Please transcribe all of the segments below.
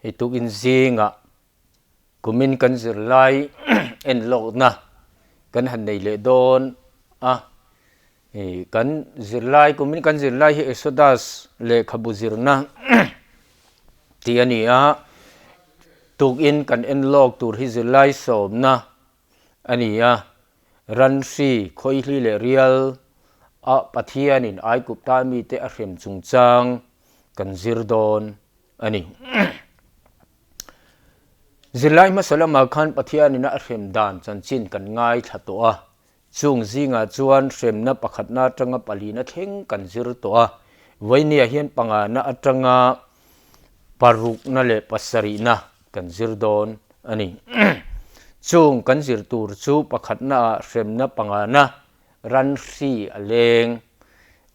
Hei tukin zingah kumin kan zirlai enlawkna kan han nei leh dawn a. Kan zirlai kumin kan zirlai hi Exodus lehkhabu zirna tih a ni a. Tukin kan enlawk tur hi zirlai sawmna a ni a. Ranhri, Khawihli leh Rial a Pathianin Aigupta mite a hrem chungchang kan zir dawn a ni. Zirlai hmasa lamah khan Pathianin a hrem dan chanchin kan ngaithla tawh a, chung zingah chuan hremna pakhatna atanga palina thleng kan zir tawh a, Vainia hian pangana atanga parukna leh pasarihna kan zir dawn a ni. Chung kan zir tur chu pakhatnaah hremna pangana ranhri a leng,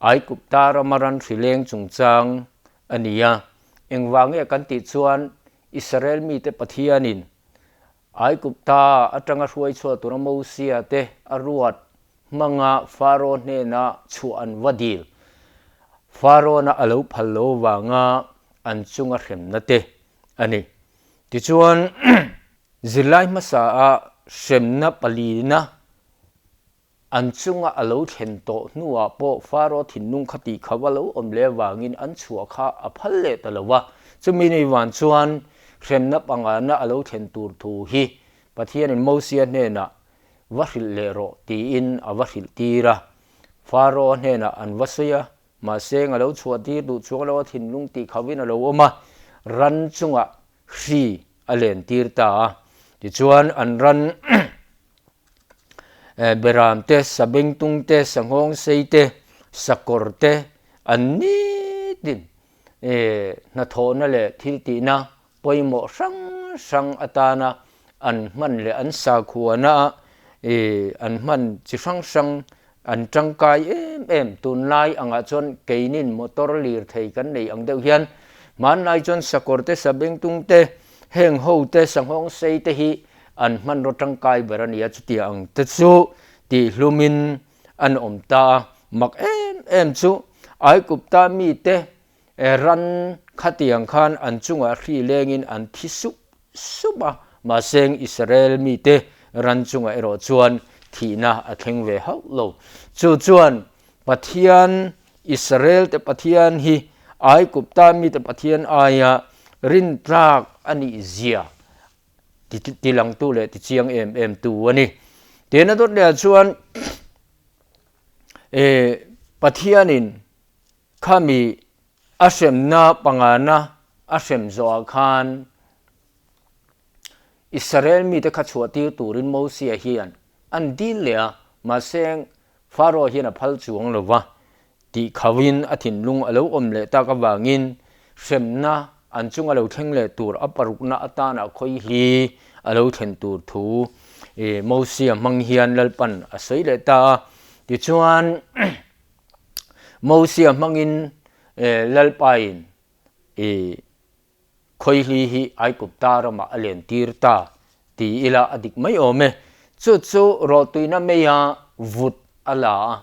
Aigupta rama ranhri leng chungchang a ni a. Engvang nge kan tih chuan Israel mite Pathianin Aigupta atanga hruai chhuah tura Mosia te a ruat hmanga Faro hnena chhuah an va dil. Farawn-a a lo phal lo vanga an chunga hremna te a ni. Tichuan, zirlai hmasaah hremna palina an chunga a lo thlen tawh hnuah pawh Faro thinlung kha tih kha va lo awm leh avangin an chhuah kha a phal leh ta lo va. Chumi ni van chuan hremna pangana a lo thlen tur thu hi Pathianin Mosia hnenah va hrilh leh rawh tiin a va hrilh tir a. Faro hnenah an va sawi a, Mahse, a lo chhuah tir duh chuang lo a thinlung tih khovin a lo awm a, ran chungah hri a len tir ta a. Tichuan, an ran beram te, sabengtung te, sanghawng sei te, sakawr te an nitin hnathawhna leh thiltihna pawimawh hrang hrang atana an hman leh an sakhuana an hman chi hrang hrang an tangkai em em. Tunlai angah chuan keinin motor lirthei kan nei ang deuh hian hmanlai chuan sakawr te, sabengtung te, heng ho te, sanghawng sei te hi an hmanraw tangkai ber a ni a, chutiang ang te chu tihhlumin an awm ta a. Mak em em chu Aigupta mite Ran khatiang khan an chungah hri lengin an thi sup sup a, mahse Israel mite ran chungah erawh chuan thihna a thleng ve hauh lo. Chu chuan Pathian, Israel-te Pathian hi Aigupta mite Pathian aia rintlak a nih zia tilangtu leh tichiang em em tu a ni. Tena dawt lehah chuan Pathianin Khami a hremna pangana a hrem zawhah khan Israel mite kha chhuahtir turin Mosia hian an dil leh a, mahse Pharaoh hian a phal chuang lo va, tih khauhin a thinlung a lo awm leh tak avangin hremna an chunga lo thleng leh tur a parukna atana khawihli a lo thlen tur thu Mosia hmang hian Lalpan a sawi leh ta a. Tichuan. Mosia hmangin Lalpain i khawihli hi Aigupta ramah a lentir ta ti ila a dik mai awm e. Chu chu rawhtuina meia vut a la a,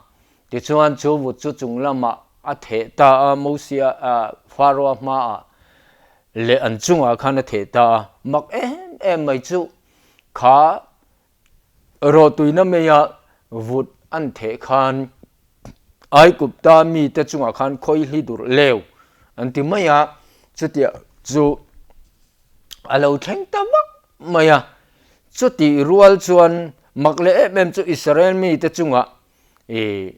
tichuan chu vut chu chung lamah a theh ta a, Mosia Pharaoh hmaah leh an chungah khan a theh ta a, mak em em mai chu kha Rawhtuina meia vut an theh khan Aigupta mite chungah khan khawihli dur leu an ti mai a, chutiah chu a lo thleng ta vak mai a. Chutih rual chuan mak leh em em chu Israel mite chungah ih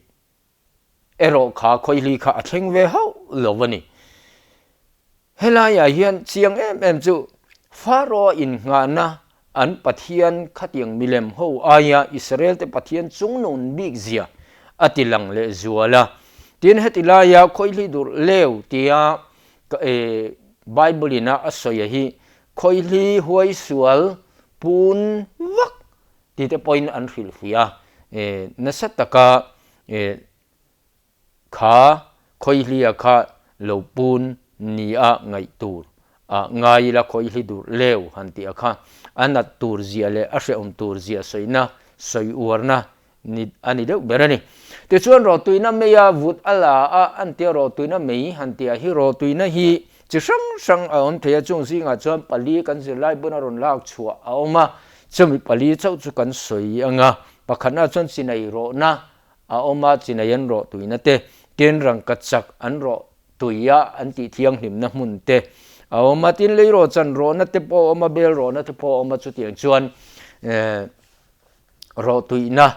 erawh kha khawihli kha a thleng ve hauh lo a ni. Helaiah hian chiang em em chu Pharaoh innghahna an Pathian khatiang milem ho aia Israel-te Pathian chungnun bik zia a ti lang leh zual a. Tin, heti laia khawihli dur leu tia Bible-in a a sawi a hi khawihli huai sual pun vak tite pawhin an hrilhfiah a, nasa taka Kha khawihlia kha lo pun ni a ngaih tur a ngai ila khawihli dur leu han tih a kha a nat tur zia leh a hrehawm tur zia sawina sawi uarna ni a ni deuh ber a ni. Tichuan rawhtuina meia vut a la a an tia rawhtuina mei han tih ah hi rawhtuina hi Chi hrang hrang a awm thei a, chung zingah chuan pali kan zirlai buna rawn lak chhuah a awm a, chumi pali chauh chu kan sawi ang a. Pakhatna chuan chinei rawhna a awm a, chinei an rawh tuina te, tin rangkachak an rawh tui a an tih thianghlimna hmun te a awm a, tin lei rawh chan rawhna te pawh a awm a, bel rawhna te pawh a awm a, chutiang chuan rawh tuihna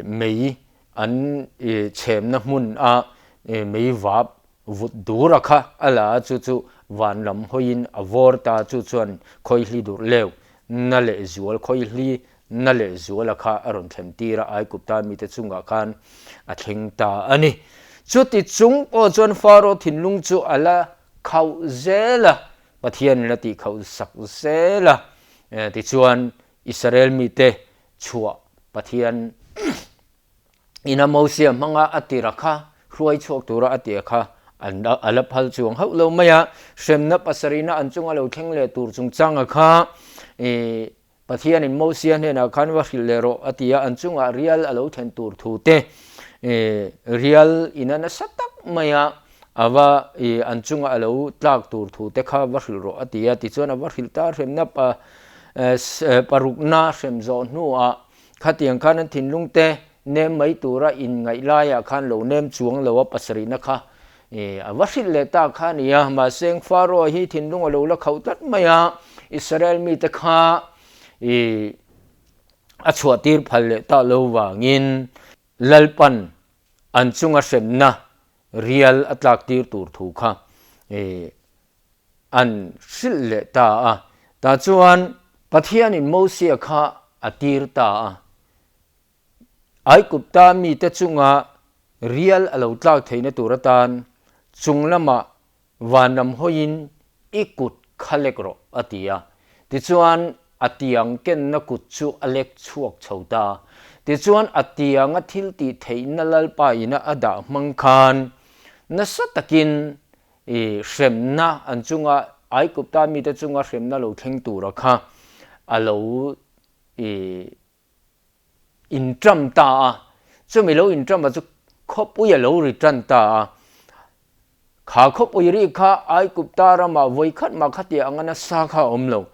mei an chhemna hmun a mei vap vut dur a kha a la a, chu chu van lam hawiin a vawr ta, chu chuan khawihli durh leu na leh zual khawihli na leh zuala kha a rawn thlen tir a, Aigupta mite chungah khan a thleng ta a ni. Chuti chung pawh chuan Faro thinlung chu a la khauh zel a, Pathianin a tih khauh sak zel a, tichuan Israel mite chhuah Pathian ina Mosia hmanga a tira kha hruai chhuak tura a tia kha a la phal chuang hauh lo mai a, hremna pasarihna an chunga lo thleng leh tur chungchanga kha Pathianin Mosia hnenah khan va hrilh leh rawh a ti a, an chungah rial a lo thlen tur thu te, rial ina nasa tak maia a va an chunga a lo tlak tur thu te kha va hrilh rawh a ti a, tichuan a va hrilh ta hremna parukna hrem zawh hnuah khatiang khan an thinlung te nem mai tura inngaih laiah khan lo nem chuang lo a pasarihna kha A va hrilh leh ta kha a ni a, mahse Pharaoh hi thinlung a lo la khauh tlat mai a, Israel mite kha a chhuahtir phal leh tak lo vangin Lalpan an chunga hremna rial a tlaktir tur thu kha an hrilh leh ta a. Tah chuan Pathianin Mosia kha a tir ta a. Aigupta mite chunga rial a lo tlak theihna tur atan chung lamah vanram hawiin i kut kha lek rawh a ti a. Tichuan a tiang kenna kut chu a lek chhuak chho ta. Tichuan a tianga thil tih theihna Lalpa ina a dah hmang khan nasa takin i hremna an chunga Aigupta mite chunga hremna lo thleng tura kha a lo i inṭam ta a, chumi lo inṭam a chu khawpui a lo ri ṭan ta a, kha khawpui ri kha Aigupta ramah vawi khat mah khatiah anga nasa kha a awm lo,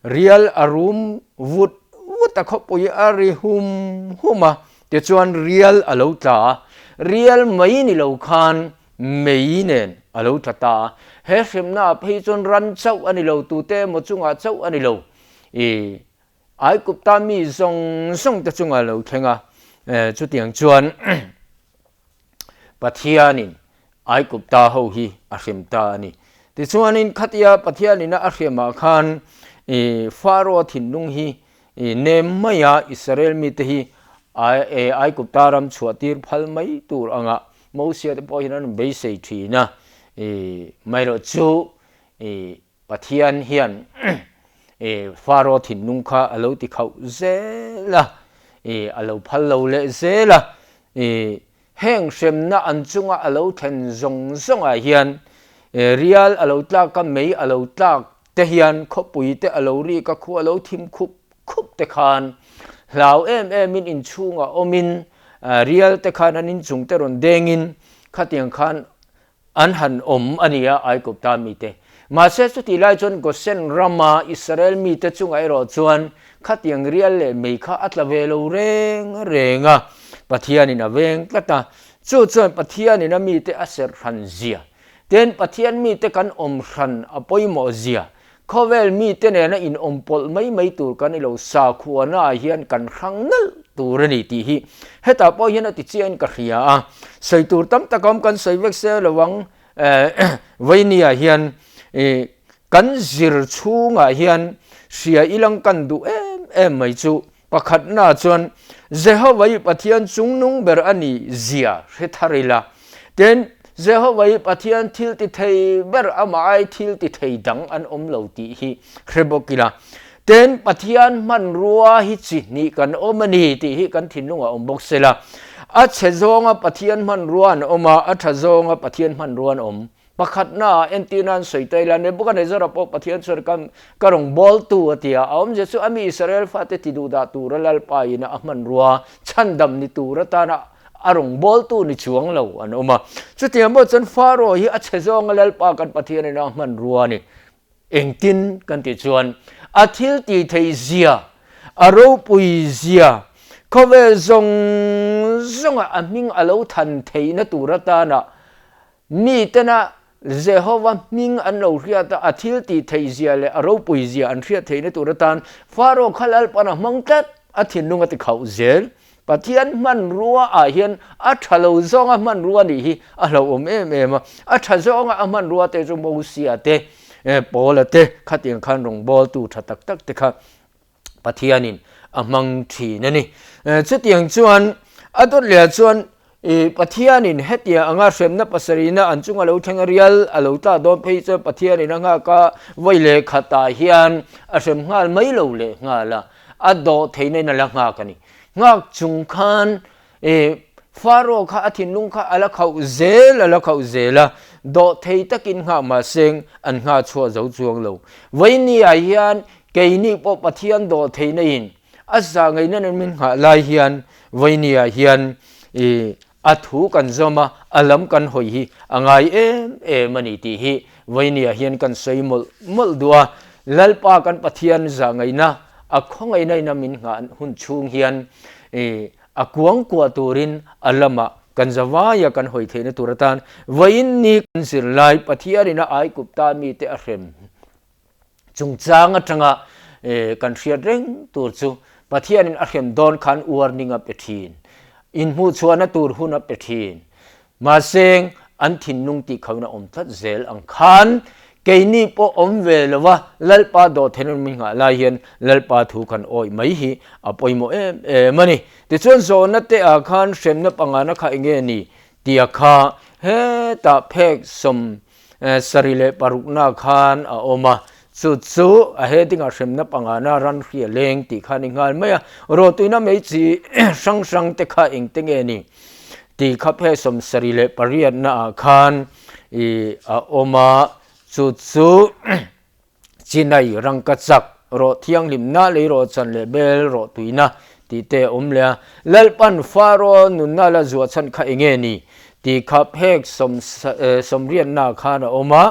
rial a rum vut vut a khawpui a ri hum hum a, tichuan rial a lo tla a, rial mai ni lo khan mei nen a lo tla ta a, he hremna ah phei chuan ran chauh a ni lo, tute emaw chungah chauh a ni lo, ih. Aigupta mi zawng zawng te chungah lo thleng a, chutiang chuan Pathianin Aigupta ho hi a hrem ta a ni. Tichuanin khatia Pathianin a hremah khan Pharaoh thinlung hi nem maia Israel mite hi Aigupta ram chhuahtir phal mai tur anga Mosia te pawh hian an beisei thin a, amaherawh chu Pathian hian Pharaoh thinlung kha a lo ti khauh zel a, a lo phal lo leh zel a. Heng hremna an chunga a lo thlen zawng zawngah hian rial a lo tlak a, mei a lo tlak te hian khawpui te a lo rik a, khua a lo thim khup khup te khan hlau em emin inchhungah awmin rial te khan an inchung te rawn dengin khatiang khan An han awm a ni a, Aigupta mite. Mahse, chutih lai chuan Gosen rama Israel mite chungah erawh chuan khatiang rial leh mei kha a tla ve lo reng reng a, Pathianin a veng tlat a. Chu chuan Pathianin a mite a serh hran zia, tin Pathian mite kan awm hran a pawimawh zia, khawvel mite nena inawm pawlh mai mai tur kan i lo sakhuanaah hian kan hrang nalh tur a ni tih hi hetah pawh hian a ti chiahin ka hria a. Sawi tur tam tak a awm kan sawi vek se lo ang Vainia hian kan zir chhungah hian hria ilang kan duh em em mai chu Pakhatna chuan Jehovah i Pathian chungnung ber a nih zia hre thar ila. Tin, Jehovah i Pathian thil ti thei ber amah ai thil ti thei dang an awm lo tih hi hre bawk ila. Tin, Pathian hmanrua hi chi hnih kan awm a ni tih hi kan thinlungah awm bawk sela. A chhe zawnga Pathian hmanrua an awm a, a tha zawnga Pathian hmanrua an awm. Pakhatna ah entir nan sawi ta ila, Nebuchadnezzar-a pawh Pathian chuan ka ka rawngbawltu a ti a, a awmzia chu a mi Israel fate ti duhdah tura Lalpa ina a hmanrua chhandam ni tur atana a rawngbawltu ni chuang lo an awm a. Chutiang pawh chuan Pharaoh hi a chhe zawnga Lalpa kan Pathianin a hmanrua a ni. Engtin kan tih chuan a thil tih theih zia, a ropui zia, khawvel zawng zawnga a hming a lo than theihna tur atana mitena Jehova hming an lo hriat a, a thil tih theih zia leh a ropui zia an hriat theihna tur atan Pharaoh kha Lalpan a hmang tlat, a thinlung a ti khauh zel. Pathian hmanrua ah hian a tha lo zawnga hmanrua nih hi a hlauhawm em em a, a tha zawnga a hmanrua te chu Mosia te, Paula te khatiang khan rawngbawltu tha tak tak te kha Pathianin a hmang thin a ni. Chutiang chuan a dawt leh ah chuan Pathianin hetiang anga hremna pasarihna an chunga lo thleng a rial a lo tla dawn phei chuan Pathianin a nghak a, vawi leh khatah hian a hrem nghal mai lo leh nghal a, a dawh theihna in a la nghak a ni. Nghak chung khan Pharaoh kha a thinlung kha a la khauh zel a la khauh zel a, dawh thei takin nghah mahseng an nghah chhuah zo chuang lo. Vawinia hian keini pawh Pathian dawh theihna in a zah ngaihna nen min nghah lai hian vawinia hian a thu kan zawm a, a lam kan hawi hi a ngai em em a ni tih hi vawinia hian kan sawi mawlh mawlh duh a. Lalpa kan Pathian zah ngaihna a khawngaihna ina min nghah hun chhung hian a kuang kuah turin a lamah kan zavaia kan hawi theihna tur atan vawiin ni kan zirlai Pathianin a Aigupta mite a hrem chungchang atanga kan hriat reng tur chu Pathianin a hrem dawn khan warning a pe thin, inhmuhchhuahna tur hun a pe thin. Mahse, an thinlung tih kho in a awm tlat zel ang khan keini pawh awm ve lo va, Lalpa dawhtheihna min nghah lai hian Lalpa thu kan awih mai hi a pawimawh em em a ni. Tichuan zawhna te ah khan hremna pangana kha enge ni tia kha hetah phek 76na khan a awm a, chu chu a heading ah hremna pangana ran hria leng tih kha a ni nghal mai a, rawhtuina mei chi hrang hrang te kha engte nge ni? Tih kha phe 78 na ah khan ih a awm a, chu chu chinai rangka chak rawh thianghlimna lei rawh chan leh bel rawh tuina tih te a awm leh a. Lalpan Pharaoh nunna la zuah chhan kha eng nge ni tih kha phek 80 na ah khan a awm a,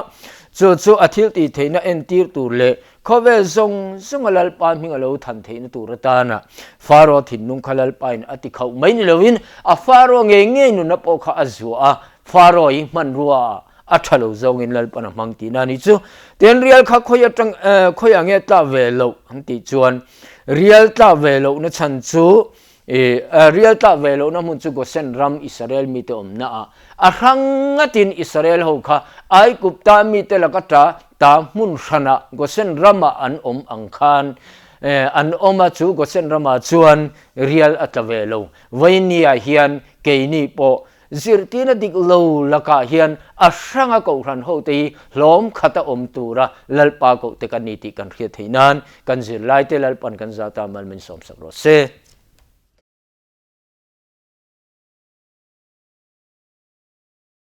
chu chu a thil tih theihna entir tur leh Khawvel zawng zawnga Lalpa hming a lo than theihna tur atana Pharaoh thinlung kha Lalpain a ti khauh mai ni loin a Pharaoh ngei ngei nunna pawh kha a zuah a, Pharaoh hi hmanrua ah a tha lo zawngin Lalpan a hmang tihna a ni chu. Tin, rial kha khawi atang khawi ah nge tla ve loh an tih chuan rial tla ve lohna chhan chu I rial tla ve lohna hmun chu Gosen ram Israel mite awmna ah a hrang ngatin Israel ho kha Aigupta mite laka ta ta hmun hranah Gosen ramah an awm ang khan an awm a, chu Gosen ramah chuan rial a tla ve lo. Vainia hian keini pawh zirtirna dik lo lakah hian a hranga kohhran hote hi hlawm khata awm tura Lalpa kohte kan ni tih kan hriat theih nan kan zirlaite Lalpan kan zata mal min sawmsak rawh se.